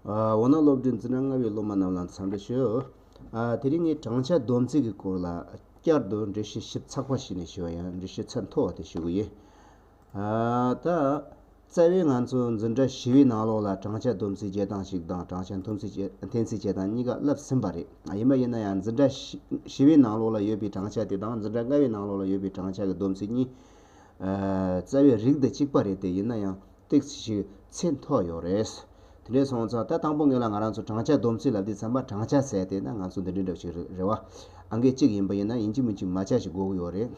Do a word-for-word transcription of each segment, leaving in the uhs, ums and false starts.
ཨ། འོ་ན་སློབ་གྲྭའི་འཛིན་གྲྭ་ལྔ་པའི་སློབ་མ་རྣམས་ལ་འཚམས་འདྲི་ཞུ། ཨ། དེ་རིང་ངས་བགྲང་བྱ་སྡོམ་རྩིས་ཀྱི་སྐོར་ལ་བསྐྱར་དུ་འགྲེལ་བཤད་ཞིབ་ཚགས་པ་ཞིག་ནས་ཞུ་བ་ཡང་འགྲེལ་བཤད་ཚད་མཐོ་བ་དེ་ཞུ་གི་ཡིན། ཨ། ད་རྩ་བའི་ང་ཚོ་འཛིན་གྲྭ་བཞི་པའི་ནང་ལོགས་ལ་བགྲང་བྱ་སྡོམ་རྩིས་བྱེད་སྟངས་ཤིག་དང་བགྲང་བྱ་འཐེན་རྩིས་བྱེད་འཐེན་རྩིས་བྱེད་སྟངས་གཉིས་ཀ་བསླབས་ཟིན་པ་རེད། ཡིན་པ་ཡིན་ན་ཡང་འཛིན་གྲྭ་བཞི་བཞི་པའི་ནང་ལོགས་ལ་ཡོད་པའི་བགྲང་བྱ་དེ་དང་འཛིན་གྲྭ་ལྔ་པའི་ནང་ལོགས་ལ་ཡོད་པའི་བགྲང་བྱ་གི་སྡོམ་རྩིས་གཉིས། ཨ། རྩ་བའི་རིགས་དེ་གཅིག་པ་རེད་དེ། ཡིན་ན་ཡང་ཏོག་ཙམ་ཞིག་ཚད་མཐོ་ཡོད་རེད། དེ་འདྲ་སོང་ཙང་ད་དང་པོ་ངེད་ལ་ང་རང་ཚོ་བགྲང་བྱ་སྡོམ་རྩིས་ལབ་དུས་ཙམ་པ་བགྲང་བྱ་ཟེར་དེ་ན་ང་ཚོ་འདི་འདྲ་འདྲ་ཞིག་རེད་བ། ཨང་ཀི་གཅིག་ཡིན་པ་ཡིན་ན་ཡིན་གཅིག་མིན་གཅིག་མ་ཆ་ཞིག་དགོས་ཀྱི་ཡོད་རེད།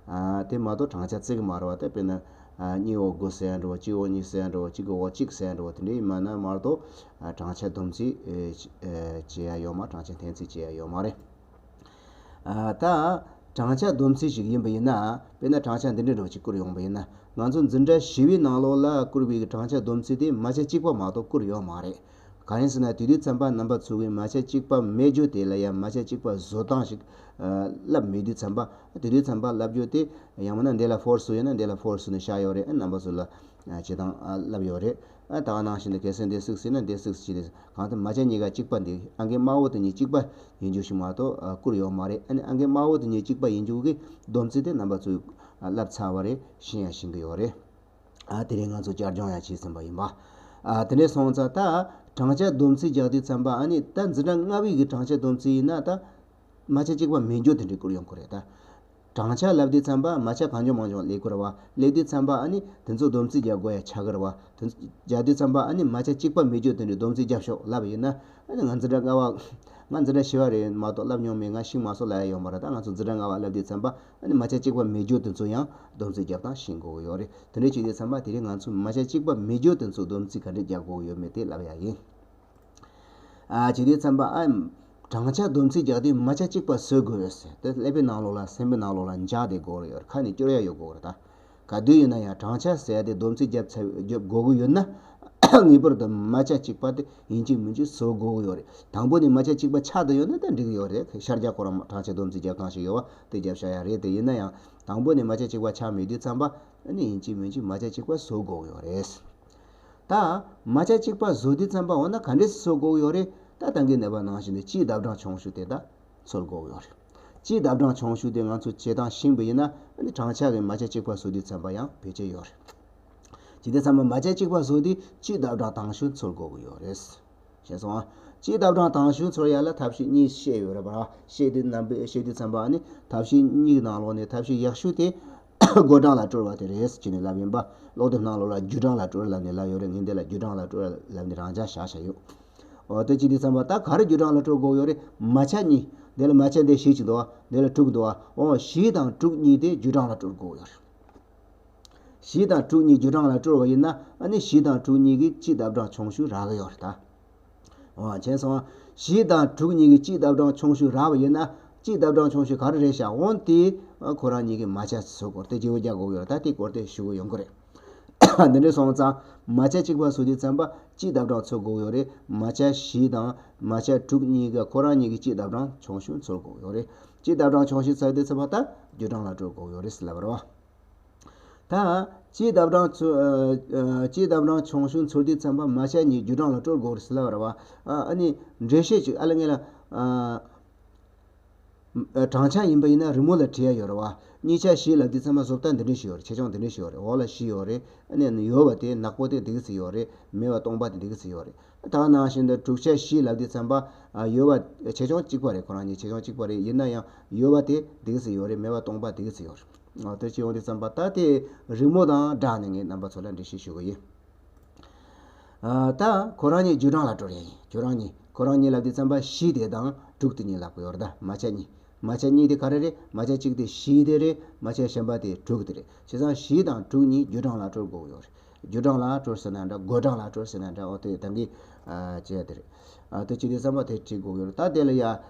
ཨ། དེ་མ་གཏོགས་བགྲང་བྱ་རྩིས་ཀྱི་མ་རེད་བ། ད་དཔེར་ན། ཨ། གཉིས་འོག་དགུ་ཟེར་འགྲོ་བ། གཅིག་འོག་གཉིས་ཟེར་འགྲོ་བ། གཅིག་གི་འོག་གཅིག་ཟེར་འགྲོ་བ། དེ་འདྲ་ཡིན་མ་ན་མ་གཏོགས། ཨ། བགྲང་བྱ་སྡོམ་རྩིས། ཨེ། བྱེད་ཡ་ཡོད་མ། བགྲང་བྱ་འཐེན་རྩིས་བྱེད་ཡ་ཡོད་མ་རེད། ཨ། ད་བགྲང་བྱ་སྡོམ་རྩིས་ཤིག་ཡིན་པ་ཡིན་ན། དཔེར་ན་བགྲང་བྱ་འདི་འདྲ་འདྲ་བོ་ཅིག་བསྐུར་ཡོང་པ་ཡིན་ན། ང་ཚོ་འཛིན་གྲྭ་བཞི་པའི་ནང་ལོགས་ལ་བསྐུར་བའི་བགྲང་བྱ་སྡོམ་རྩིས་དེ་མ་ཆ་གཅིག་པ་མ་གཏོགས་བསྐུར་ཡོད་མ་རེད། གང་ཡིན་ཟེར་ན་དེ་དུས་ཙམ་པ་རྣམ་པ་ཚོ་གིས་མ་ཆ་གཅིག་པ་མེད་རྒྱུ་དེ་ལ་ཡང་མ་ཆ་གཅིག་པ་བཟོ་སྟངས་ཤིག་ཨ། བསླབས་མེད་དུས་ཙམ་པ། དེ་དུས་ཙམ་པ་བསླབ་རྒྱུ་དེ་ཡང་མིན་ན་འདི་ལ་ཕོར་བཟོ་ཡོད་ན་འདི་ལ་ཕོར་བཟོས་ནས་བཞག་ཡོད་རེད། ཨ། རྣམ་པ་ཚོ་ལ། ཨ། བྱེད་སྟངས། ཨ། བསླབས་ཡོད་རེད། ཨ། ད་ག་ནང་བཞིན་དུ་གལ་སྲིད་འདི་གཟིགས་ཟིན་ན་འདི་གཟིགས་ཟིན་ནས་གང་ལྟར་མ་ཆ་གཉིས་ཀ་གཅིག་པ་འདི་ཨང་ཀི་དམར་པོ་དེ་གཉིས་གཅིག་པ་ཡིན་རྒྱུ་ཞིག་མ་གཏོགས། ཨ། བསྐུར་ཡོད་མ་རེད། ཨ་ནི་ཨང་ཀི་དམར་པོ་དེ་གཉིས་གཅིག་པ་ཡིན་རྒྱུ་གི་སྡོམ་རྩིས་དེ་རྣམ་པ་ཚོས། ཨ། བསླབས་ཚར་བ་རེད། ཤེས་ཡང་ཤེས་ཀྱི་ཡོད་རེད། ཨ། དེ་རིང་ང་ཚོ་བསྐྱར་སྦྱོང་ཡང་བྱས་ཟིན་པ་ཡིན་པ། ཨ། དེ་འདྲ་སོང་ཙང་ད་བགྲང་བྱ་སྡོམ་རྩིས་རྒྱག་དུས་ཙམ་པ། ཨ་ནི་ད་འཛིན་གྲྭ་ལྔ་པའི་གི་བགྲང་བྱ་སྡོམ་རྩིས་ཡིན་ན་ད། མ་ཆ་གཅིག་པ་མེད་རྒྱུ་དེ་འདྲ་བསྐུར་ཡོང་གི་རེད་ད། བགྲང་བྱ་ལབ་དུས་ཙམ་པ་མ་ཆ་གང་བྱུང་མང་བྱུང་སླེབས་ཀྱི་རེད་བ། སླེབས་དུས་ཙམ་པ་ཨ་ནི་དེ་ཚོ་སྡོམ་རྩིས་རྒྱག་དགོས་ཡ་ཆགས་ཀྱི་རེད་བ། དེ་ཚོ་རྒྱག་དུས་ཙམ་པ་ཨ་ནི་མ་ཆ་གཅིག་པ་མེད་རྒྱུ་དེ་འདྲ་སྡོམ་རྩིས་རྒྱབ་ཤོག་ལབ་པ་ཡིན་ན། ཨ་ནི་ང་འཛིན་གྲྭ་ལྔ་པ། ང་འཛིན་གྲྭ་བཞི་པ་རེད་མ་གཏོགས་བསླབ་མྱོང་མེད། ང་ཤེས་མ་སོང་ལབ་ཡ་ཡོད་མ་རེད། ད་ང་ཚོ་འཛིན་གྲྭ་ལྔ་པ་ལབ་དུས་ཙམ་པ་ཨ་ནི་མ་ཆ་གཅིག་པ་མེད་རྒྱུ་དེ་ཚོ་ཡང་སྡོམ་རྩིས་རྒྱབ་སྟངས་ཤེས་དགོས་ཀྱི་ཡོད་རེད། དེ་འདྲ་བྱེད་དུས་ཙམ་པ་དེ་རིང་ང་ཚོ་མ་ཆ་གཅིག་པ་མེད་རྒྱུ་དེ་ཚོ་སྡོམ་རྩིས་ག་འདྲ་རྒྱག་དགོས་ཀྱི་ཡོད་མེད་དེ་ལབ་ཡ་ཡིན། ཨ། བྱེད་དུས་ཙམ་པ། ཨ། བགྲང་བྱ་སྡོམ་རྩིས་རྒྱག་དུས་མ་ཆ་གཅིག་པ་བཟོ་དགོས་ཟེར་དེ་ཀླད་པའི་ནང་ལོགས་ལ་སེམས་པའི་ནང་ལོགས་ལ་འཇགས་བསྡད་དགོས་རེད། ཡོད་ཁ་ནས་སྐྱོར་ཡ་ཡོད་དགོས་རེད་ད། ག་དུས་ཡིན་ན་ཡང་བགྲང་བྱ་ཟེར་ཡ་དེ་སྡོམ་རྩིས་རྒྱབ་ཚར་རྒྱབ་དགོས་ཀྱི་ཡོད་ན། ངེས་པར་དུ་མ་ཆ་གཅིག་པ་དེ་ཡིན་གཅིག་མིན་གཅིག་བཟོ་དགོས་ཀྱི་ཡོད་རེད། དང་པོ་ནས་མ་ཆ་གཅིག་པ་ཆགས་བསྡད་ཡོད་ན་ད་འགྲིག་གི་ཡོད་རེད། ཤར་རྒྱག་ཁོ་རང་བགྲང་བྱ་སྡོམ་རྩིས་རྒྱབ་སྟངས་ཤིག་ཡོད་བ། དེ་རྒྱབ་བཞག་ཡ་རེད། དེ་ཡིན་ན་ཡང་དང་པོ་ནས་མ་ཆ་གཅིག་པ་ཆགས་མེད་དུས་ཙམ་པ་ཨ་ནི་ཡིན་གཅིག་མིན་གཅིག་མ་ཆ་གཅིག་པ་བཟོ་དགོས་ཀྱི་ཡོད་རེད། ད་མ་ཆ་གཅིག་པ་བཟོ་དུས་ཙམ་པ་འོ་ན་ག་འདྲས་བཟོ་དགོས་ཀྱི་ཡོད་རེད། ད་ད་གིན་ནས་པ་ནང་བཞིན་དུ་སྤྱིའི་ཟླ་གྲངས་ཆུང་ཤོས་དེ་ད་འཚོལ་དགོས་ཀྱི་ཡོད་རེད། སྤྱིའི་ཟླ་གྲངས་ཆུང་ཤོས་དེ་ང་ཚོ་བྱེད་སྟངས་ཤེས་པ་ཡིན་ན་ཨ་ནི་བགྲང་བྱ་གི་མ་ཆ་གཅིག་པ་བཟོ་དུས་ཙམ་པ་ཡང་བེད་སྤྱོད་ཡོད་རེད། བྱེད་དུས་ཙམ་པ་མ་ཆ་གཅིག་པ་བཟོ་དུས་སྤྱིའི་ཟླ་གྲངས་དང་ཤོས་འཚོལ་དགོས་ཀྱི་ཡོད་རེད། ཤེས་སོང་ཨ། སྤྱིའི་ཟླ་གྲངས་དང་ཤོས་འཚོལ་ཡ་ལ་ཐབས་ཤེས་གཉིས་བཤད་ཡོད་རེད་པ། བཤད་དུས་རྣམ་པས་བཤད་དུས་ཙམ་པ་ཨ་ནི་ཐབས་ཤེས་གཉིས་ཀྱི་ནང་ལོགས་ནས་ཐབས་ཤེས་ཡག་ཤོས་དེ་བགོད་གྲངས་ལ་སྤྲོད་པ་དེ་རེད་ཅེས་ནས་ལབ་ཡིན་པ། ཀློག་དེབ་ནང་ལོགས་ལ་བརྒྱུད་གྲངས་ལ་སྤྲོད་ལབ་ནས་ལབ་ཡོད་རེད། ངས་འདི་ལ་བརྒྱུད་གྲངས་ལ་སྤྲོད་ལབ་ནས་རང་འཇགས་བཞག་བཞག་ཡོད། འོ་དེ་བྱེད་དུས་ཙམ་པ་ད་ག་རེ་བརྒྱུད་གྲངས་ལ་སྤྲོད་དགོས་ཡོད་རེད། མ་ཆ་གཉིས། འདི་ལ་མ་ཆ་འདི་བཞི་ཅིག་འདུག་བ། འདི་ལ་དྲུག་འདུག་བ། འོ་བཞི་དང་དྲུག་གཉིས་དེ་བརྒྱུད་གྲངས་ལ་སྤྲོད་དགོས་ཡོད་རེད། བཞི་དང་དྲུག་གཉིས་བརྒྱུད་གྲངས་ལ་སྤྲོད་པ་ཡིན་ན་ཨ་ནི་བཞི་དང་དྲུག་གཉིས་ཀྱི་སྤྱིའི་ཟླ་གྲངས་ཆུང་ཤོས་རག་གི་ཡོད་རེད་ད། འོ་མཁྱེན་སོང་ཨ། བཞི་དང་དྲུག་གཉིས་ཀྱི་སྤྱིའི་ཟླ་གྲངས་ཆུང་ཤོས་རག་པ་ཡིན་ན་སྤྱིའི་ཟླ་གྲངས་ཆུང་ཤོས་ག་རེ་རེད་ཤག་འོ་དེ་ཁོ་རང་གཉིས་ཀྱི་མ་ཆ་བཟོ་དགོས་རེད། དེ་བརྗེ་པོ་རྒྱག་དགོས་ཀྱི་ཡོད་རེད། ད་དེ་སྐོར་དེ་ཞུ་གི་ཡོང་གི་རེད། འདི་འདྲ་སོང་ཙང་མ་ཆ་གཅིག་པ་བཟོ་དུས་ཙམ་པ་སྤྱིའི་ཟླ་གྲངས་འཚོལ་དགོས་ཀྱི་ཡོད་རེད། མ་ཆ་བཞི་དང་མ་ཆ་དྲུག་གཉིས་ཀ་ཁོ་རང་གཉིས་ཀྱི་སྤྱིའི་ཟླ་གྲངས་ཆུང་ཤོས་འཚོལ་དགོས་ཀྱི་ཡོད་རེད། སྤྱིའི་ཟླ་གྲངས་ཆུང་ཤོས་འཚོལ་དུས་ཙམ་པ་ད་བརྒྱུད་གྲངས་ལ་སྤྲོད་དགོས་ཀྱི་ཡོད་རེད་ཟེར་ལབ་པ་རེད་བ། ད་སྤྱིའི་ཟླ་གྲངས་ཚོ་ཨ་ཨ་སྤྱིའི་ཟླ་གྲངས་ཆུང་ཤོས་འཚོལ་དུས་ཙམ་པ་མ་ཆ་གཉིས་བརྒྱུད་གྲངས་ལ་སྤྲོད་དགོས་རེད་ཟེར་ལབ་པ་རེད་བ། ཨ་ཨ་ནི་འགྲེལ་བཤད་ཅིག་ཨ་ལ་ངས་ལ་ཨ་བགྲང་བྱ་ཡིན་པ་ཡིན་ན་རི་མོ་ལ་བྲིས་ཡ་ཡོད་རེད་བ། གཉིས་ཆ་བཞི་ལབ་དུས་ཙམ་པ་བཟོ་ལྟ་འདི་འདྲ་ཞིག་ཡོད་རེད། ཆེ་ཆུང་འདི་འདྲ་ཞིག་ཡོད་རེད། འོག་ལ་བཞི་ཡོད་རེད། ཨ་ནི་ཡོད་པ་དེ་ནག་པོ་དེ་འདི་ག་ཚོད་ཡོད་རེད། མེད་པ་སྟོང་པ་དེ་འདི་ག་ཚོད་ཡོད་རེད། ད་ནང་བཞིན་དུ་དྲུག་ཆ་བཞི་ལབ་དུས་ཙམ་པ་ཨ་ཡོད་པ་ཆེ་ཆུང་གཅིག་པ་རེད། ཁོ་རང་གཉིས་ཆེ་ཆུང་གཅིག་པ་རེད། ཡིན་ན་ཡང་ཡོད་པ་དེ་འདི་ག་ཚོད་ཡོད་རེད། མེད་པ་སྟོང་པ་འདི་ག་ཚོད་ཡོད་རེད། ཨ་དེ་ཅི་ཡོང་དུས་ཙམ་པ་ད་དེ་རི་མོ་དང་སྦྲགས་ནས་ངས་རྣམ་པ་ཚོ་ལ་འགྲེལ་བཤད་ཞུ་གི་ཡིན། ཨ་ད་ཁོ་རང་གཉིས་བརྒྱུད་གྲངས་ལ་སྤྲོད་ཡ་ཡིན། ཁོ་རང་གཉིས་ཁོ་རང་གཉིས་ལབ་དུས་ཙམ་པ་བཞི་དེ་དང་དྲུག་དེ་གཉིས་ལབ་གི་ཡོད་རེད། ད་མ་ཆ་གཉིས། མ་ཆ་གཉིས་དེ་ག་རེ་རེད། མ་ཆ་གཅིག་དེ་བཞི་དེ་རེད། མ་ཆ་གཞན་པ་དེ་དྲུག་དེ་རེད། བྱས་ཙང་བཞི་དང་དྲུག་གཉིས་བརྒྱུད་གྲངས་ལ་སྤྲོད་དགོས་ཀྱི་ཡོད་རེད། བརྒྱུད་གྲངས་ལ་སྤྲོད་ཟེར་ན་འདྲ། བགོད་གྲངས་ལ་སྤྲོད་ཟེར་ན་འདྲ། འོ་དེ་ད་གིན་ཨ་བྱས་དེ་རེད། ཨ་དེ་བྱེད་དུས་ཙམ་པ་དེ་བྲིས་དགོས་ཀྱི་ཡོད་རེད། ད་དེ་ལ་ཡ་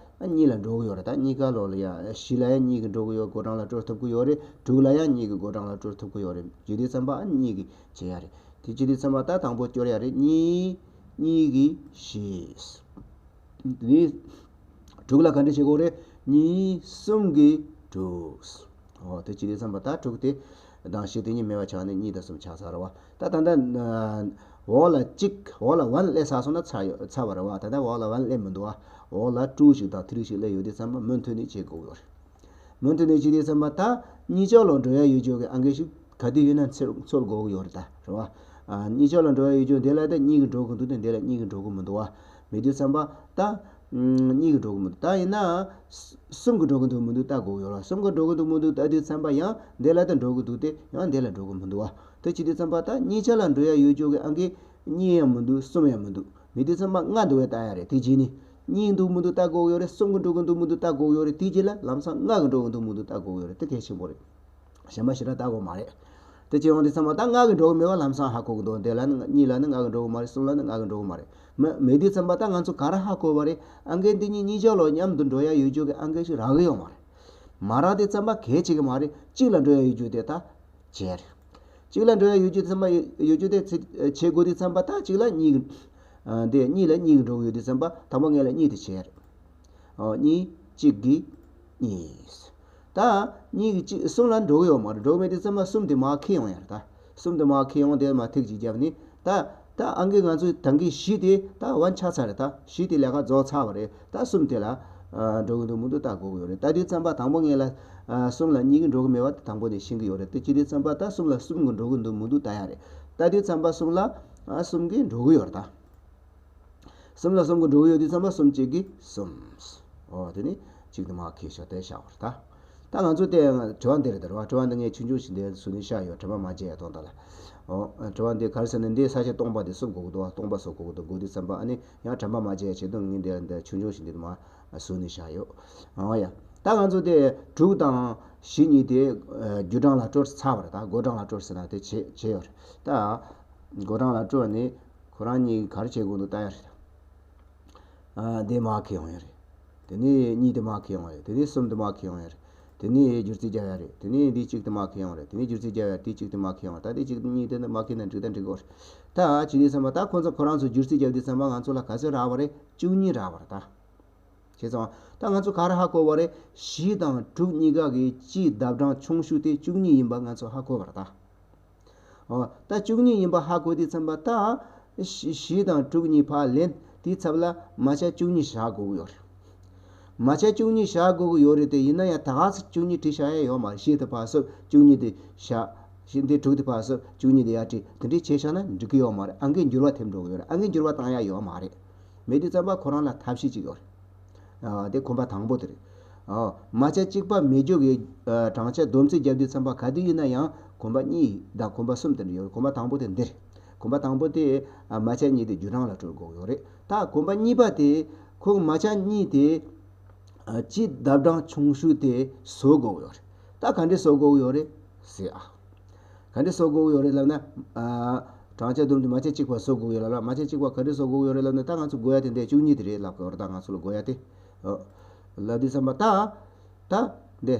གཉིས་ལ་འགྲོ་གི་ཡོད་རེད། ད་གཉིས་ཀ་ལོགས་ལ་ཡ་བཞི་ལ་ཡ་གཉིས་ཀྱིས་འགྲོ་གི་ཡོད། བགོད་གྲངས་ལ་སྤྲོད་ཐུབ་ཀྱི་ཡོད་རེད། དྲུག་ལ་ཡ་གཉིས་ཀྱིས་བགོད་གྲངས་ལ་སྤྲོད་ཐུབ་ཀྱི་ཡོད་རེད། བྱེད་དུས་ཙམ་པ་ཨ་གཉིས་ཀྱིས་བྱེད་ཡ་རེད། དེ་བྱེད་དུས་ཙམ་པ་ད་དང་པོ་སྐྱོར་ཡ་རེད། གཉིས། གཉིས་ཀྱིས་བཞི། དེ་ནས་དྲུག་ལ་ག་འདྲ་བྱེད་དགོས་རེད། གཉིས། གསུམ་གྱིས་དྲུག། འོ་དེ་བྱེད་དུས་ཙམ་པ་ད་དྲུག་དེ་དང་བཞི་དེ་གཉིས་མེད་པ་ཆགས་ནས་གཉིས་དང་གསུམ་ཆགས་ཚར་བ། ད་ད་ལྟ་ འོག་ལ་གཅིག་འོག་ལ་one སླེབས་ཚར་སོང་ན་ཚར་ཡོད་ཚར་བ་རེད་བ། ད་ལྟ་འོག་ལ་one སླེབས་མི་འདུག་བ། འོག་ལ་two ཞིག་དང་three ཞིག་སླེབས་ཡོད་དུས་ཙམ་པ་མུ་མཐུད་ནས་བྱེད་དགོས་ཡོད་རེད། མུ་མཐུད་ནས་བྱེད་དུས་ཙམ་པ་ད་གཉིས་ཆར་ལ་འགྲོ་ཡ་ཡོད་རྒྱུ་གི་ཨང་ཀི་ཞིག་ག་དུས་ཡིན་ན་འཚོལ་འཚོལ་དགོས་ཀྱི་ཡོད་རེད་ད། རེད་བ། ཨ། གཉིས་ཆར་ལ་འགྲོ་ཡ་ཡོད་རྒྱུ་འདི་ལ་ད་གཉིས་ཀྱིས་འགྲོ་གི་འདུག་དེ་འདི་ལ་གཉིས་ཀྱིས་འགྲོ་གི་མི་འདུག་བ། མེད་དུས་ཙམ་པ་ད་གཉིས་ཀྱིས་འགྲོ་གི་མི་འདུག་ད་ཡིན་ན་གསུམ་གྱིས་འགྲོ་གི་འདུག་མི་འདུག་ལྟ་དགོས་ཀྱི་ཡོད་རེད་བ། གསུམ་གྱིས་འགྲོ་གི་འདུག་མི་འདུག་ལྟ་དུས་ཙམ་པ་ཡང་འདི་ལ་ད་འགྲོ་གི་འདུག་སྟེ་ཡང་འདི་ལ་འགྲོ་གི་མི་འདུག་བ། དེ་བྱེད་དུས་ཙམ་པ་ད་གཉིས་ཆར་ལ་འགྲོ་ཡ་ཡོད་རྒྱུ་གི་ཨང་ཀི་གཉིས་ཡང་མི་འདུག་གསུམ་ཡང་མི་འདུག་མེད་དུས་ཙམ་པ་ལྔ་འདུག་བས་ལྟ་ཡ་རེད། དེ་རྗེས་ནི་གཉིས་འདུག་མི་འདུག་ལྟ་དགོས་ཀྱི་ཡོད་རེད། གསུམ་གྱིས་འགྲོ་གི་འདུག་མི་འདུག་ལྟ་དགོས་ཀྱི་ཡོད་རེད། དེ་རྗེས་ལ་ལམ་སང་ལྔ་གིས་འགྲོ་གི་འདུག་མི་འདུག་ལྟ་དགོས་ཀྱི་ཡོད་རེད། དེ་གལ་ཆེན་པོ་རེད། གཞན་པ་ཞེ་དྲག་ལྟ་དགོས་མ་རེད། དེ་བྱས་ཡོང་དུས་ཙམ་པ་ད་ལྔ་གིས་འགྲོ་གི་མེད་པ་ལམ་སང་ཧ་གོ་གི་འདུག་དེ་ལ་ནི་གཉིས་ལ་ནི་ལྔ་གིས་འགྲོ་གི་མ་རེད། གསུམ་ལ་ནི་ལྔ་གིས་འགྲོ་གི་མ་རེད། མ་མེད་དུས་ཙམ་པ་ད་ང་ཚོ་ག་རེ་ཧ་གོ་བ་རེད། ཨང་ཀི་འདི་གཉིས་གཉིས་ཆར་ལ་མཉམ་དུ་འགྲོ་ཡ་ཡོད་རྒྱུ་གི་ཨང་ཀི་ཞིག་རག་གི་ཡོད་མ་རེད། མ་རག་དུས་ཙམ་པ་གལ་ཆེ་གི་མ་རེད། གཅིག་ལ་འགྲོ་ཡ་ཡོད་རྒྱུ་དེ་ད་བྱས་རེད། གཅིག་ལ་འགྲོ་ཡ་ཡོད་རྒྱུ་དེ་ཙམ་པ་ཡོད་རྒྱུ་དེ་ཚེ་བྱེད་དགོས་དུས་ཙམ་པ་ད་གཅིག་ལ་གཉིས་ཀྱི་ཨ། དེ་གཉིས་ལ་གཉིས་ཀྱིས་འགྲོ་གི་ཡོད་དུས་ཙམ་པ་དང་པོ་ངེད་ལ་གཉིས་དེ་བྱས་རེད། ཨོ། གཉིས་གཅིག་གིས་གཉིས། ད་གཉིས་ཀྱིས་གཅིག་གསུམ་ལ་འགྲོ་གི་ཡོད་མ་རེད། འགྲོ་གི་མེད་དུས་ཙམ་པ་གསུམ་དེ་མར་འཁྱེར་ཡོང་ཡ་རེད་ད། གསུམ་དེ་མར་འཁྱེར་ཡོང་དེ་མར་ཐིག་གཅིག་བརྒྱབ་ནས་ད། ད་ཨང་ཀི་ང་ཚོའི་ད་གིན་བཞི་དེ་ད་one ཆགས་ཚར་རེད་ད། བཞི་དེ་ལས་ཀ་རྫོགས་ཚར་བ་རེད། ད་གསུམ་དེ་ལ་ཨ། འགྲོ་གི་འདུག་མི་འདུག་ལྟ་དགོས་ཀྱི་ཡོད་རེད། ལྟ་དུས་ཙམ་པ་དང་པོ་ངེད་ལ་ཨ། གསུམ་ལ་གཉིས་ཀྱིས་འགྲོ་གི་མེད་པ་དེ་དང་པོ་ནས་ཤེས་ཀྱི་ཡོད་རེད། དེ་བྱེད་དུས་ཙམ་པ་ད་གསུམ་ལ་གསུམ་གྱིས་འགྲོ་གི་འདུག་མི་འདུག་ལྟ་ཡ་རེད། ལྟ་དུས་ཙམ་པ་གསུམ་ལ་ཨ། གསུམ་གྱིས་འགྲོ་གི་ཡོད་རེད་ད། གསུམ་ལ་གསུམ་གྱིས་འགྲོ་གི་ཡོད་དུས་ཙམ་པ་གསུམ་གཅིག་གིས་གསུམ། ཨོ། དེ་ནི་གཅིག་དེ་མར་འཁྱེར་ཤོག་དེ་བཞག་པ་རེད་ད། ད་ང་ཚོ་དེ་དྲི་བ་འདི་རེད་ད། རེད་བ། དྲི་བ་འདི་ངས་ཆུང་ཆུང་ཞིག་འདིར་བཟོས་ནས་བཞག་ཡོད། དྲན་པ་མ་བརྗེད་ཡ་དོན་དག་ལ། ཨོ། དྲི་བ་འདི་ག་རེ་ཟེར་ན་འདི་ས་བཅད་སྟོང་པ་དེ་བཟོ་དགོས་ཀྱི་འདུག་བ། སྟོང་པ་བཟོ་དགོས་ཀྱི་འདུག་དགོས་དུས་ཙམ་པ་ཨ་ནི་ཡང་དྲན་པ་མ་བརྗེད་ཡ་ཆེད་དུ་ངས་འདིར་འདི་ཆུང་ཆུང་ཞིག་འདིར་མར་བཟོས་ནས་བཞག་ཡོད། ཨོ་ཡ། ད་ང་ཚོ་དེ་དྲུག་དང་བཞི་གཉིས་དེ་ཨ། རྒྱུ་གྲངས་ལ་སྤྲོད་ཚར་བ་རེད་ད། བགོ་གྲངས་ལ་སྤྲོད་ཟེར་ན་དེ་བྱས་བྱས་ཡོད་རེད་ད། བགོ་གྲངས་ལ་སྤྲོད་ནས་ཁོ་རང་གཉིས་ཀྱིས་ག་རེ་བྱེད་དགོས་འདུག་ལྟ་ཡ་རེད། ཨ། དེ་མར་འཁྱེར་ཡོང་ཡ་རེད། དེ་ནས་གཉིས་དེ་མར་འཁྱེར་ཡོང་ཡ་རེད། དེ་ནས་གསུམ་དེ་མར་འཁྱེར་ཡོང་ཡ་རེད། དེ་ནས་སྒྱུར་རྩིས་རྒྱག་ཡ་རེད། དེ་ནས་འདི་གཅིག་དེ་མར་འཁྱེར་ཡོང་རེད། དེ་ནས་སྒྱུར་རྩིས་རྒྱག་ཡ་དེ་གཅིག་དེ་མར་འཁྱེར་ཡོང་། ད་དེ་གཅིག་དེ་གཉིས་དེ་འདི་མར་འཁྱེར་ན་འགྲིག་ད་འགྲིག་གོ། ད་བྱས་དུས་ཙམ་པ་ད་ཁོ་ཚོ་ཁོ་རང་ཚོ་སྒྱུར་རྩིས་རྒྱག་དུས་ཙམ་པ་ང་ཚོ་ལ་ག་ཚོད་རག་པ་རེད། བཅུ་གཉིས་རག་པ་རེད་ད། བྱས་ཙང་ད་ང་ཚོ་ག་རེ་ཧ་གོ་བ་རེད། བཞི་དང་དྲུག་གཉིས་ཀ་གི་སྤྱིའི་ལྡབ་གྲངས་ཆུང་ཤོས་དེ་བཅུ་གཉིས་ཡིན་པ་ང་ཚོ་ཧ་གོ་བ་རེད་ད། ཨོ། ད་བཅུ་གཉིས་ཡིན་པ་ཧ་གོ་དུས་ཙམ་པ་ད་བཞི་བཞི་དང་དྲུག་གཉིས་ཕར་ལེན། དེའི་ཚབ་ལ་མ་ཆ་བཅུ་གཉིས་བཞག་དགོས་ཀྱི་ཡོད་རེད། མ་ཆ་བཅུ་གཉིས་བཞག་དགོས་ཀྱི་ཡོད་རེད་དེ། ཡིན་ན་ཡང་ད་ག་སེ་བཅུ་གཉིས་བྲིས་བཞག་ཡ་ཡོད་མ་རེད། བཞི་དེ་ཕར་བསུབ། བཅུ་གཉིས་དེ་བཞག་བཞི་འདི་དྲུག་དེ་ཕར་བསུབ། བཅུ་གཉིས་དེ་ཡར་བྲིས། དེ་འདྲས་བྱས་བཞག་ན་འགྲིག་གི་ཡོད་མ་རེད། ཨང་ཀི་འགྱུར་བ་ཐེབས་འགྲོ་གི་ཡོད་རེད། ཨང་ཀི་འགྱུར་བ་བཏང་ཡ་ཡོད་མ་རེད། མེད་དུས་ཙམ་པ་ཁོ་རང་ལ་ཐབས་ཤེས་ཅིག་ཡོད་རེད། ཨ། དེ་གོམ་པ་དང་པོ་དེ་རེད། ཨ། མ་ཆ་གཅིག་པ་མེད་རྒྱུ་གི་ཨ། གྲངས་ཆ་བསྡོམས་རྩིས་བརྒྱབ་དུས་ཙམ་པ་ག་དུས་ཡིན་ན་ཡང་གོམ་པ་གཉིས་དང་གོམ་པ་གསུམ་དེ་འདྲ་ཡོད་རེད། གོམ་པ་དང་པོ་དེ་འདི་རེད། གོམ་པ་དང་པོ་དེ་ཨ། མ་ཆ་གཉིས་དེ་རྒྱུ་གྲངས་ལ་སྤྲོད་དགོས་ཡོད་རེད། ད་གོམ་པ་གཉིས་པ་དེ་ཁོ་མ་ཆ་གཉིས་དེ་ཨ། སྤྱིའི་ལྡབ་གྲངས་ཆུང་ཤོས་དེ་བཟོ་དགོས་ཡོད་རེད། ད་ག་འདྲས་བཟོ་དགོས་ཡོད་རེད་ཟེར་ཨ། ག་འདྲས་བཟོ་དགོས་ཀྱི་ཡོད་རེད་ལབ་ན། ཨ། གྲངས་ཆ་བསྡོམས་ཏེ་མ་ཆ་གཅིག་པ་བཟོ་དགོས་ཀྱི་ཡོད་ལབ་ལ། མ་ཆ་གཅིག་པ་ག་འདྲས་བཟོ་དགོས་ཀྱི་ཡོད་རེད་ལབ་ན། ད་ང་ཚོ་དགོས་ཡ་དེ་འདི་བཅུ་གཉིས་དེ་རེད་ལབ་དགོས་རེད། ད་ང་ཚོ་ལ་དགོས་ཡ་དེ། ཨོ། ལབ་དུས་ཙམ་པ་ད། ད་འདི།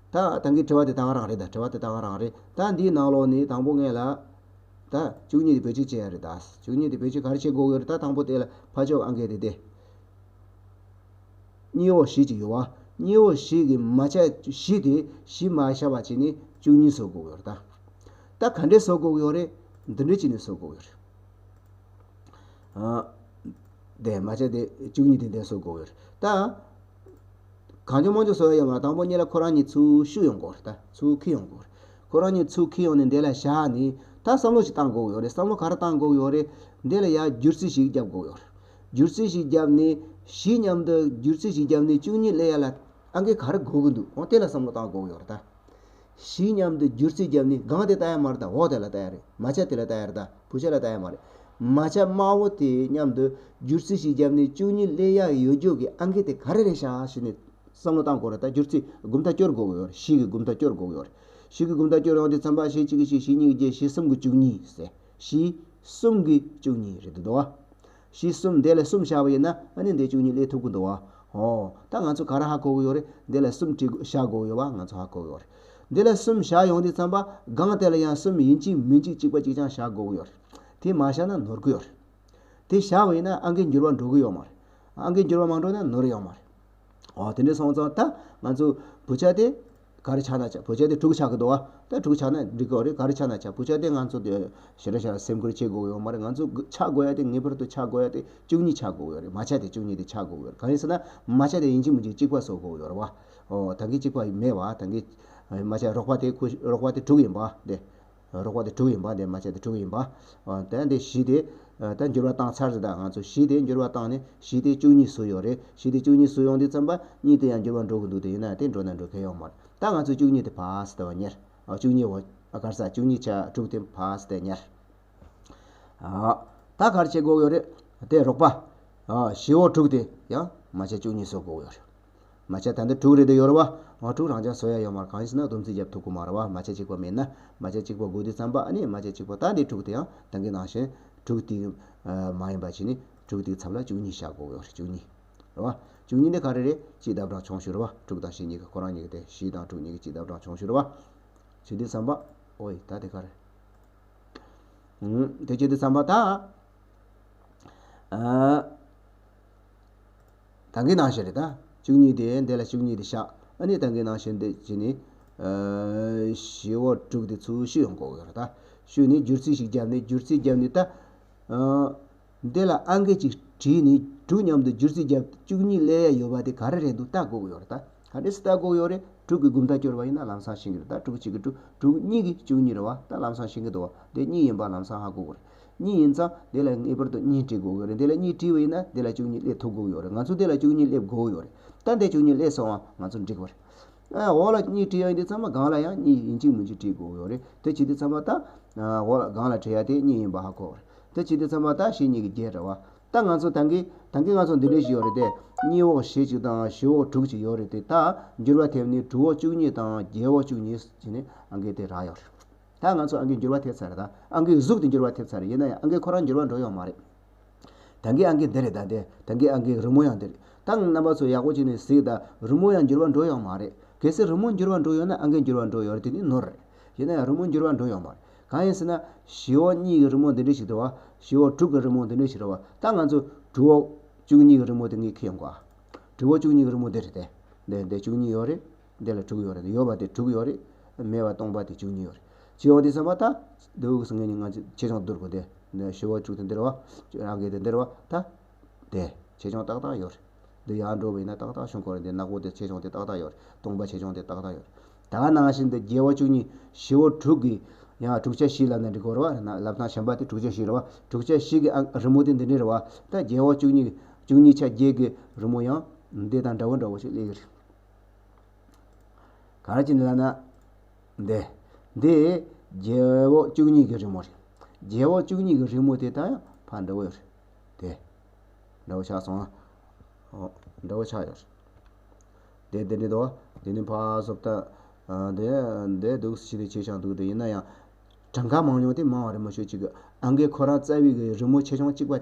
ད་ད་གིན་དྲི་བ་དེ་ད་ག་རང་རེད་ད། དྲི་བ་དེ་ད་ག་རང་རེད། ད་འདིའི་ནང་ལོགས་ནས་དང་པོ་ངས་ལ། ད་བཅུ་གཉིས་དེ་བེད་སྤྱོད་བྱེད་ཡ་རེད་ད། བཅུ་གཉིས་དེ་བེད་སྤྱོད་ག་རེ་བྱེད་དགོས་ཀྱི་ཡོད་རེད། ད་དང་པོ་དེ་ལ་ཕར་ཕྱོགས་ཨང་ཀི་དེ་དེ། གཉིས་འོག་བཞི་ཅིག་ཡོད་བ། གཉིས་འོག་བཞི་གི་མ་ཆ་བཞི་དེ་བཞི་མར་བཞག་པ་བྱས་ནས་བཅུ་གཉིས་བཟོ་དགོས་ཡོད་རེད་ད། ད་ག་འདྲས་བཟོ་དགོས་ཡོད་རེད། འདི་འདྲས་བྱས་ནས་བཟོ་དགོས་ཡོད་རེད། ཨ། དེ་མ་ཆ་དེ་བཅུ་གཉིས་དེ་འདྲས་བཟོ་དགོས་ཡོད་རེད་ད། གང་བྱུང་མང་བྱུང་བཟོ་ཡ་ཡོད་མ་རེད། དང་པོ་ཉིད་ལ་ཁོ་རང་གཉིས་ཚུར་བཤུ་ཡོང་དགོས་རེད་ད། ཚུར་འཁྱེར་ཡོང་དགོས་རེད། ཁོ་རང་གཉིས་ཚུར་འཁྱེར་ཡོང་ནས་འདི་ལ་བཞག་ནས་ད་བསམ་བློ་ཞིག་བཏང་དགོས་ཡོད་རེད། བསམ་བློ་ག་རེ་བཏང་དགོས་ཡོད་རེད། འདི་ལ་ཡ་སྒྱུར་རྩིས་ཤིག་རྒྱབ་དགོས་ཡོད་རེད། སྒྱུར་རྩིས་ཤིག་བརྒྱབ་ནས་བཞི་མཉམ་དུ་སྒྱུར་རྩིས་ཤིག་བརྒྱབ་ནས་བཅུ་གཉིས་སླེབས་ཡ་ལ་ཨང་ཀི་ག་རེ་དགོས་ཀྱི་འདུག་འོ་དེ་ལ་བསམ་བློ་བཏང་དགོས་ཀྱི་ཡོད་རེད་ད། བཞི་མཉམ་དུ་སྒྱུར་རྩིས་བརྒྱབ་ནས་སྒང་དེ་ལྟ་ཡ་མ་རེད་ད། འོག་དེ་ལ་ལྟ་ཡ་རེད། མ་ཆ་དེ་ལ་ལྟ་ཡ་རེད་ད། བུ་ཆ་ལ་ལྟ་ཡ་མ་རེད། མ་ཆ་དམར་པོ་དེ་མཉམ་དུ་སྒྱུར་རྩིས་ཤིག་བརྒྱབ་ནས་བཅུ་གཉིས་སླེབས་ཡ་ཡོད་རྒྱུ་གི་ཨང་ཀི་དེ་ག་རེ་རེད་ཤག་ཞུས་ནས་བསམ་བློ་བཏང་དགོས་རེད་ད། སྒྱུར་རྩིས་སྒོམ་ཐག་གཅོད་དགོས་ཀྱི་ཡོད་རེད། བཞི་གི་སྒོམ་ཐག་གཅོད་དགོས་ཀྱི་ཡོད་རེད། བཞི་གི་སྒོམ་ཐག་གཅོད་ཡོང་དུས་ཙམ་པ་བཞི་གཅིག་གིས་བཞི། བཞི་གཉིས་ཀྱིས་བརྒྱད། བཞི་གསུམ་གྱིས་བཅུ་གཉིས་ཟེར། བཞི་གསུམ་གྱིས་བཅུ་གཉིས་རེད་འདུག་བ། བཞི་གསུམ་འདི་ལ་གསུམ་བཞག་པ་ཡིན་ན་ཨ་ནི་འདི་བཅུ་གཉིས་སླེབས་ཐུབ་ཀྱི་འདུག་བ། ཨོ། ད་ང་ཚོ་ག་རེ་ཧ་གོ་གི་ཡོད་རེད། འདི་ལ་གསུམ་བྲིས་དགོས་བཞག་དགོས་ཡོད་བ་ང་ཚོ་ཧ་གོ་གི་ཡོད་རེད། འདི་ལ་གསུམ་བཞག་ཡོང་དུས་ཙམ་པ་སྒང་དེ་ལ་ཡང་གསུམ་ཡིན་གཅིག་མིན་གཅིག་གཅིག་པ་གཅིག་རྐྱང་བཞག་དགོས་ཀྱི་ཡོད་རེད། དེ་མ་བཞག་ན་ནོར་གི་ཡོད་རེད། དེ་བཞག་པ་ཡིན་ན་ཨང་ཀི་འགྱུར་བ་འགྲོ་གི་ཡོད་མ་རེད། ཨང་ཀི་འགྱུར་བ་མ་འགྲོ་ན་ནོར་ཡོད་མ་རེད། ཨོ། དེ་འདྲ་སོང་ཙང་ད་ང་ཚོ་བུ་ཆ་དེ། ག་རེ་ཆགས་ན་ཆགས། བོད་ཆས་དེ་དྲུག་ཆགས་ཀྱི་འདུག་བ། ད་དྲུག་ཆགས་ན་འགྲིག་གི་རེད། ག་རེ་ཆགས་ན་ཆགས། བོད་ཆས་དེ་ང་ཚོ་དེ་ཞེ་དྲག་ཞེ་དྲག་སེམས་ཁུར་བྱེད་དགོས་ཡོད་མ་རེད། ང་ཚོ་ཆགས་དགོས་ཡ་དེ་ངེས་པར་དུ་ཆགས་དགོས་ཡ་དེ་བཅུ་གཉིས་ཆགས་དགོས་ཡོད་རེད། མ་ཆ་དེ་བཅུ་གཉིས་དེ་ཆགས་དགོས་ཡོད་རེད། གང་ཡིན་ཟེར་ན་མ་ཆ་དེ་ཡིན་གཅིག་མིན་གཅིག་གཅིག་པ་བཟོ་དགོས་ཡོད་རེད་བ། ཨོ་ད་གིན་གཅིག་པ་མེད་བ། ད་གིན་མ་ཆ་རོགས་པ་དེ་ཁོ་རོགས་པ་དེ་དྲུག་ཡིན་པ་དེ། རོགས་པ་དེ་དྲུག་ཡིན་པ་དེ། མ་ཆ་དེ་དྲུག་ཡིན་པ། ཨོ་ད་འདི་བཞི་དེ་ད་འགྱུར་བ་བཏང་ཚར་ཟེར། ད་ང་ཚོ་བཞི་དེ་འགྱུར་བ་བཏང་ནས་བཞི་དེ་བཅུ་གཉིས་བཟོས་ཡོད་རེད། བཞི་དེ་བཅུ་གཉིས་བཟོས་ཡོང་དུས་ཙམ་པ་གཉིས་དེ་ཡང་འགྱུར་བ་འགྲོ་གི་འདུག་དེ་ཡིན་ན་དེ་འགྲོ་ན་འགྲོ་གི་ཡོད་མ་རེད། ད་ང་ཚོ་བཅུ་གཉིས་དེ་ཕར་ཟེར་བ་ཉར། ཨོ་བཅུ་གཉིས་འོ་ཨ་གར་ས་བཅུ་གཉིས་ཆ་དྲུག་དེ་ཕར་ཟེར་ཉར། ཨ། ད་ག་རེ་བྱེད་དགོས་ཡོད་རེད། དེ་རོགས་པ། ཨ། བཞི་འོ་དྲུག་དེ་ཡང་མ་ཆ་བཅུ་གཉིས་བཟོ་དགོས་ཡོད་རེད། མ་ཆ་ད་འདི་དྲུག་རེད་དེ་ཡོད་རེད་བ། འོ་དྲུག་རང་ཅག་བཟོ་ཡ་ཡོད་མ་རེད། གང་ཡིན་ཟེར་ན་སྡོམ་རྩིས་རྒྱབ་ཐུབ་ཀྱི་མ་རེད་བ། མ་ཆ་གཅིག་པ་མེད་ན། མ་ཆ་གཅིག་པ་དགོས་དུས་ཙམ་པ་ཨ་ནི་མ་ཆ་གཅིག་པ་ད་འདི་དྲུག་དེ་ཡང་ད་གིན་ནང་བཞིན་དྲུག་དེ་མ་ཡིན་པ་བྱས་ནས་དྲུག་དེའི་ཚབ་ལ་བཅུ་གཉིས་བཞག་དགོས་ཡོད་རེད། བཅུ་གཉིས། རེད་བ། བཅུ་གཉིས་འདི་ག་རེ་རེད། གཅིག་ལྡབ་གྲངས་ཆུང་ཤོས་རེད་བ། དྲུག་དང་བཞི་གཉིས་ཀ་ཁོ་རང་གཉིས་ཀ་དེ་བཞི་དང་དྲུག་གཉིས་ཀ་གཅིག་ལྡབ་གྲངས་ཆུང་ཤོས་རེད་བ། བྱེད་དུས་ཙམ་པ། ཨོའི་ད་དེ་ག་རེ། ཨུམ། དེ་བྱེད་དུས་ཙམ་པ་ད། ཨ། ད་གིན་ནང་བཞིན་རེད་ད། བཅུ་གཉིས་དེ་འདི་ལ་བཅུ་གཉིས་དེ་བཞག་ཨ་ནི་ད་གིན་ནང་བཞིན་དེ་བྱས་ནས། ཨ། བཞི་འོ་དྲུག་དེ་ཚུར་བཤུས་ཡོང་དགོས་ཀྱི་རེད་ད། བཤུས་ནས་སྒྱུར་རྩིས་ཤིག་བརྒྱབ་ནས་སྒྱུར་རྩིས་བརྒྱབ་ནས་ད། ཨ། འདི་ལ་ཨང་ཀི་གཅིག་བྲིས་ནས་དྲུག་མཉམ་དུ་སྒྱུར་རྩིས་བརྒྱབ་བཅུ་གཉིས་སླེབས་ཡ་ཡོད་པ་དེ་ག་རེ་རེད་འདུག་ལྟ་དགོས་ཀྱི་ཡོད་རེད་ད། ག་འདྲས་སེ་ལྟ་དགོས་ཀྱི་ཡོད་རེད། དྲུག་གི་དགུ་མཐའ་སྐྱོར་བ་ཡིན་ན་ལམ་སང་ཤེས་ཀྱི་རེད་ད། དྲུག་གཅིག་གི་དྲུག་དྲུག་གཉིས་ཀྱི་བཅུ་གཉིས་རེད་བ། ད་ལམ་སང་ཤེས་ཀྱི་འདུག་བ། དེ་གཉིས་ཡིན་པ་ལམ་སང་ཧ་གོ་གི་རེད། གཉིས་ཡིན་ཙང་དེ་ལ་ངེས་པར་དུ་གཉིས་བྲིས་དགོས་ཀྱི་རེད། དེ་ལ་གཉིས་བྲིས་པ་ཡིན་ན་དེ་ལ་བཅུ་གཉིས་སླེབས་ཐུབ་དགོས་ཀྱི་ཡོད་རེད། ང་ཚོ་དེ་ལ་བཅུ་གཉིས་སླེབས་དགོས་ཀྱི་ཡོད་རེད། ད་འདི་བཅུ་གཉིས་སླེབས་སོང་བ་ང་ཚོ་འགྲིག་པ་རེད། ཨ། འོག་ལ་གཉིས་བྲིས་ཡ་ཡིན་དུས་ཙམ་པ་སྒང་ལ་ཡང་གཉིས་ཡིན་གཅིག་མིན་གཅིག་བྲིས་དགོས་ཀྱི་ཡོད་རེད། དེ་བྱེད་དུས་ཙམ་པ་ད། ཨ། འོག་ལ་སྒང་ལ་བྲིས་ཡ་དེ་གཉིས་ཡིན་པ་ཧ་གོ་བ་རེད། དེ་བྱེད་དུས་ཙམ་པ་ད་བཞི་གཉིས་ཀྱི་བརྒྱད་རེད་བ། ད་ང་ཚོ་ད་གིན་ད་གིན་ང་ཚོ་འདི་འདྲས་ཞིག་ཡོད་རེད་དེ། གཉིས་འོག་བཞི་གཅིག་དང་བཞི་འོག་དྲུག་གཅིག་ཡོད་རེད་དེ། ད་འགྱུར་བ་ཐེབས་ནས་དྲུག་འོག་བཅུ་གཉིས་དང་བརྒྱད་འོག་བཅུ་གཉིས་བྱས་ནས་ཨང་ཀི་དེ་རག་ཡོད་རེད། ད་ང་ཚོ་ཨང་ཀི་འགྱུར་བ་ཐེབས་ཚར་རེད། ད་ཨང་ཀི་གཟུགས་དེ་འགྱུར་བ་ཐེབས་ཚར་རེད། ཡིན་ན་ཡང་ཨང་ཀི་ཁོ་རང་འགྱུར་བ་འགྲོ་ཡོད་མ་རེད། ད་གིན་ཨང་ཀི་འདི་རེད། ད་དེ་ད་གིན་ཨང་ཀི་རི་མོ་ཡང་འདི་རེད། ད་རྣམ་པ་ཚོ་ཡག་པོ་བྱས་ནས་གཟིགས་དང་། རི་མོ་ཡང་འགྱུར་བ་འགྲོ་ཡོད་མ་རེད། གལ་སྲིད་རི་མོ་འགྱུར་བ་འགྲོ་ཡོད་ན་ཨང་ཀི་འགྱུར་བ་འགྲོ་ཡོད་རེད། དེ་ནི་ནོར་རེད། ཡིན་ན་ཡང་རི་མོ་འགྱུར་བ་འགྲོ་ཡོད་མ་རེད། གང་ཡིན་ཟེར་ན་བཞི་འོག་གཉིས་ཀྱི་རི་མོ་འདི་འདྲ་ཞིག་འདུག་བ། བཞི་འོག་དྲུག་གི་རི་མོ་འདི་འདྲ་ཞིག་རེད་བ། ད་ང་ཚོ་དྲུག་འོག་བཅུ་གཉིས་ཀྱི་རི་མོ་དེ་ངས་འཁྱེར་ཡོང་གོ། དྲུག་འོག་བཅུ་གཉིས་ཀྱི་རི་མོ་འདི་རེད་དེ། འདི་འདི་བཅུ་གཉིས་ཡོད་རེད། འདི་ལ་དྲུག་ཡོད་རེད། ཡོད་པ་དེ་དྲུག་ཡོད་རེད། མེད་པ་སྟོང་པ་དེ་བཅུ་གཉིས་ཡོད་རེད། བྱས་ཡོང་དུས་ཙམ་པ་ད། འདུག་སེ་ངས་ནི་ང་ཚོ་ཆེ་ཆུང་བསྡུར་དགོས་དེ། འདི་བཞི་འོག་དྲུག་དེ་འདི་རེད་བ། རང་གི་དེ་འདི་རེད་བ། ད། དེ་ཆེ་ཆུང་ཏག་ཏག་ཡོད་རེད། འདི་ཡར་འགྲོ་བ་ཡིན་ན་ཏག་ཏག་བྱུང་དགོས་རེད། འདི་ནག་པོ་དེ་ཆེ་ཆུང་དེ་ཏག་ཏག་ཡོད་རེད། སྟོང་པ་ཆེ་ཆུང་དེ་ཏག་ཏག་ཡོད་རེད། ད་ནང་བཞིན་དུ་བརྒྱད་འོག་བཅུ་གཉིས། བཞི་འོག་དྲུག་གི་ཡང་དྲུག་ཆ་བཞི་ལབ་ན་འགྲིག་གི་རེད་བ། ན་ལབ་སྟངས་གཞན་པ་དེ་དྲུག་ཆ་བཞི་རེད་བ། དྲུག་ཆ་བཞི་གི་ཨ་རི་མོ་དེ་འདི་འདྲ་རེད་བ། ད་བརྒྱད་འོག་བཅུ་གཉིས། བཅུ་གཉིས་ཆ་བརྒྱད་གི་རི་མོ་ཡང་འདི་དང་འདྲ་བོ་འདྲ་བོ་ཞིག་སླེབས་ཀྱི་རེད། ག་རེ་བྱས་ནས་ལབ་ན། འདི། འདི། བརྒྱད་འོག་བཅུ་གཉིས་ཀྱི་རི་མོ་རེད། བརྒྱད་འོག་བཅུ་གཉིས་ཀྱི་རི་མོ་དེ་དང་ཡང་ཕར་འདྲ་བོ་ཡོད་རེད། དེ། འདྲ་བོ་ཆགས་སོང་ཨ། འོ། འདྲ་བོ་ཆགས་ཡོད་རེད། དེ་དེ་འདྲ་འདུག་དེ་ནི་ཕར་བཟོ་ལྟ། ཨ། འདི། འདི་འདུག་སེ་བྱས་ཏེ་ཆེ་ཆུང་འདུག་དེ་ཡིན་ན་ཡང་། གྲངས་ཀ་མང་ཉུང་དེ་མང་བ་རེད་མ་ཤོད་ཅིག་གི། ཨང་ཀི་ཁོ་རང་རྩ་བའི་གི་རི་མོ་ཆེ་ཆུང་གཅིག་པ། ཨ།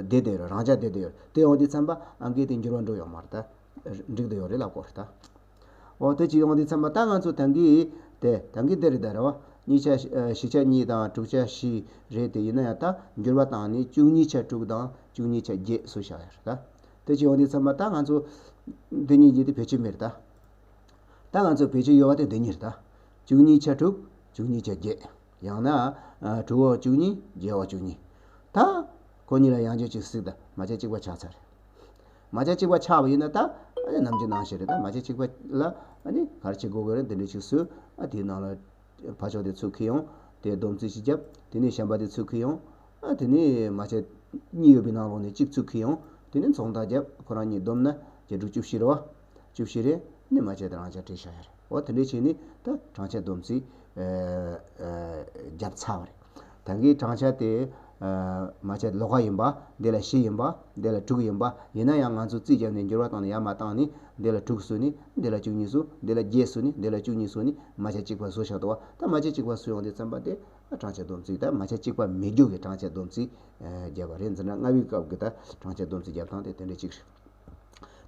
བསྡད་བསྡད་ཡོད་རེད། རང་འཇགས་བསྡད་བསྡད་ཡོད་རེད། དེ་ཡོང་དུས་ཙམ་པ་ཨང་ཀི་དེ་འགྱུར་བ་འགྲོ་ཡོད་མ་རེད་ད། འགྲིག་བསྡད་ཡོད་རེད་ལབ་དགོས་རེད་ད། འོ་དེ་བྱས་ཡོང་དུས་ཙམ་པ་ད་ང་ཚོ་ད་གིན་དེ་ད་གིན་དེ་རེད་ད་རེད་བ། གཉིས་ཆ་བཞི་ཆ་གཉིས་དང་དྲུག་ཆ་བཞི་རེད་དེ། ཡིན་ན་ཡང་ད་འགྱུར་བ་བཏང་ནས་བཅུ་གཉིས་ཆ་དྲུག་དང་བཅུ་གཉིས་ཆ་བརྒྱད་བཟོས་བཞག་ཡོད་རེད་ད། དེ་བྱས་ཡོང་དུས་ཙམ་པ་ད་ང་ཚོ་འདི་གཉིས་ཀྱི་དེ་བེད་སྤྱོད་མེད་རེད་ད། ད་ང་ཚོ་བེད་སྤྱོད་ཡོད་པ་དེ་འདི་གཉིས་རེད་ད། བཅུ་གཉིས་ཆ་དྲུག་བཅུ་གཉིས་ཆ་བརྒྱད། ཡང་ན། ཨ། དྲུག་འོག་བཅུ་གཉིས། བརྒྱད་འོག་བཅུ་གཉིས། ད། ཁོ་གཉིས་ལ་ཡང་བསྐྱར་ཅིག་གཟིགས་དང་། མ་ཆ་གཅིག་པ་ཆགས་ཚར་རེད། མ་ཆ་གཅིག་པ་ཆགས་པ་ཡིན་ན་ད། ཨ་ནི་ནམ་རྒྱུན་ནང་བཞིན་རེད་ད། མ་ཆ་གཅིག་པ་ལ། ཨ་ནི་ག་རེ་བྱེད་དགོས་ཀྱི་རེད། འདི་འདྲ་ཅིག་བཟོས། ཨ། དེའི་ནང་ལ་ཕར་ཕྱོགས་དེ་ཚུར་འཁྱེར་ཡོང་། དེ་སྡོམ་རྩིས་ཤིག་བརྒྱབ། དེ་ནས་གཞན་པ་དེ་ཚུར་འཁྱེར་ཡོང་། ཨ། དེ་ནས་མ་ཆ་གཉིས་ཡོད་པའི་ནང་ལོགས་ནས་གཅིག་ཚུར་འཁྱེར་ཡོང་། དེ་ནས་མཚུངས་རྟགས་བརྒྱབ། ཁོ་རང་གཉིས་བསྡོམས་ན་བརྒྱད་དྲུག་བཅུ་བཞི་རེད་བ། བཅུ་བཞི་རེད། ནི་མ་ཆ་དེ་རང་ཆ་བྲིས་བཞག་ཡ་རེད། འོ་དེ་འདྲས་བྱས་ནས་ད་གྲངས་ཆ་སྡོམ་རྩིས། ཨ། ཨ། བརྒྱབ་ཚར་བ་རེད། ད་གིན་གྲངས་ཆ་དེ། ཨ། མ་ཆ་ལོགས་ཀ་ཡིན་པ། འདི་ལ་བཞི་ཡིན་པ། འདི་ལ་དྲུག་ཡིན་པ། ཡིན་ན་ཡང་ང་ཚོ་རྩིས་བརྒྱབ་ནས་འགྱུར་བ་བཏང་ནས་ཡར་མར་བཏང་ནས། འདི་ལ་དྲུག་བཟོས་ནས། འདི་ལ་བཅུ་གཉིས་བཟོས། འདི་ལ་བརྒྱད་བཟོས་ནས། འདི་ལ་བཅུ་གཉིས་བཟོས་ནས་མ་ཆ་གཅིག་པ་བཟོས་བཞག་འདུག་བ། ད་མ་ཆ་གཅིག་པ་བཟོས་ཡོང་དུས་ཙམ་པ་དེ་གྲངས་ཆ་སྡོམ་རྩིས། ད་མ་ཆ་གཅིག་པ་མེད་རྒྱུ་གི་གྲངས་ཆ་སྡོམ་རྩིས། ཨ། བརྒྱབ་པ་རེད། འཛིན་གྲྭ་ལྔ་པའི་སྐབས་ཀྱི་ད་གྲངས་ཆ་སྡོམ་རྩིས་བརྒྱབ་སྟངས་དེ་དེ་འདྲ་གཅིག་རེད།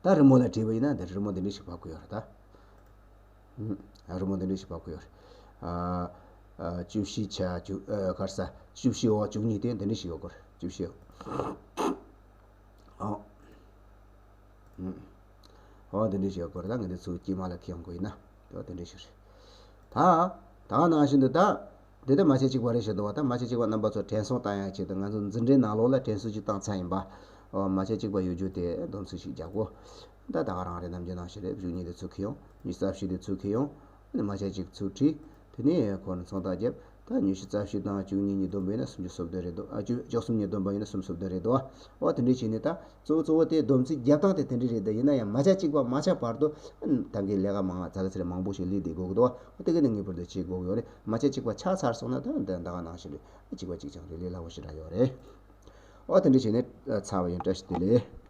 ད་རི་མོ་ལ་བྲིས་པ་ཡིན་ན་འདི་རི་མོ་འདི་འདྲ་ཞིག་བབས་ཀྱི་ཡོད་རེད་ད། ཨ། རི་མོ་འདི་འདྲ་ཞིག་བབས་ཀྱི་ཡོད་རེད། ཨ། ཨ། བཅུ་བཞི་ཆ་བཅུ། ཨ། ག་རེ་ཟ། བཅུ་བཞི་འོག་བཅུ་གཉིས་དེ་འདི་འདྲ་ཞིག་ཡོད་དགོས་རེད། བཅུ་བཞི་འོག་ཨོ། ཨུམ། ཨོ་འདི་འདྲ་ཞིག་ཡོད་དགོས་རེད། ད་ངས་འདི་ཚུར་དཀྱིལ་མ་ལ་འཁྱེར་ཡོང་དགོས་ཡིན་ན། ཡོད། དེ་འདྲ་ཞིག་རེད། ད་ད་ག་ནང་བཞིན་དུ་ད་འདི་ལྟར་མ་ཆ་གཅིག་པ་རེད་ཞེས་འདུག་བ། ད་མ་ཆ་གཅིག་པ་རྣམ་པ་ཚོ་དྲན་གསོ་བཏང་ཡག་ཆེད་དུ་ང་ཚོ་འཛིན་གྲྭའི་ནང་ལོགས་ལ་དྲན་གསོ་ཅིག་བཏང་ཚར་ཡིན་པ། ཨོ། མ་ཆ་གཅིག་པ་ཡོད་རྒྱུ་དེ་སྡོམ་ཚིག་ཞིག་རྒྱག་དགོས། ད་ད་ག་རང་རེད། ནམ་རྒྱུན་ནང་བཞིན་རེད། བཅུ་གཉིས་དེ་ཚུར་འཁྱེར་ཡོང་། ཉི་ཤུ་རྩ་བཞི་དེ་ཚུར་འཁྱེར་ཡོང་། ཨ་ནི་མ་ཆ་གཅིག་ཚུར་ཁྲིད། དེ་ནས་ཁོ་ནི་ཚོང་རྟགས་བརྒྱབ། ད་ཉི་ཤུ་རྩ་བཞི་དང་བཅུ་གཉིས་གཉིས་བསྡོམས་པ་ཡིན་ན་སུམ་ཅུ་སོ་བདུན་རེད་འདུག། ཨ་བཅུ་བཅུ་གསུམ་གཉིས་བསྡོམས་པ་ཡིན་ན་སུམ་ཅུ་སོ་བདུན་རེད་འདུག། ཨ་འོ་དེ་འདྲ་བྱས་ནས་ད་གཙོ་བོ་གཙོ་བོ་དེ་སྡོམ་ཚིག་རྒྱབ་སྟངས་དེ་དེ་འདྲ་རེད། ད་ཡིན་ན་ཡང་མ་ཆ་གཅིག་པ་མ་ཆགས་བར་དུ་ད་གིན་ལས་ཀ་མང་ང་ཙག་ཙིག་རེད། མང་པོ་ཞིག་ལས་བསྡད་དགོས་ཀྱི་འདུག། ཨ་དེ་ག་ནས་ངེས་པར་དུ་བྱེད་དགོས་ཀྱི་ཡོད་རེད། མ་ཆ་གཅིག་པ་ཆགས་ཚར་སོང་ན་ད་འདི་ད་ག་ནང་བཞིན་རེད། ཨ་གཅིག་པ་གཅིག་རྐྱང་རེད། ལས་སླ་པོ་ཞེ་དྲག་ཡོད་རེད། ཨ་དེ་འདྲ་བྱས་ནས་ཚར་བ་ཡིན། བཀྲ་ཤིས་བདེ་ལེགས།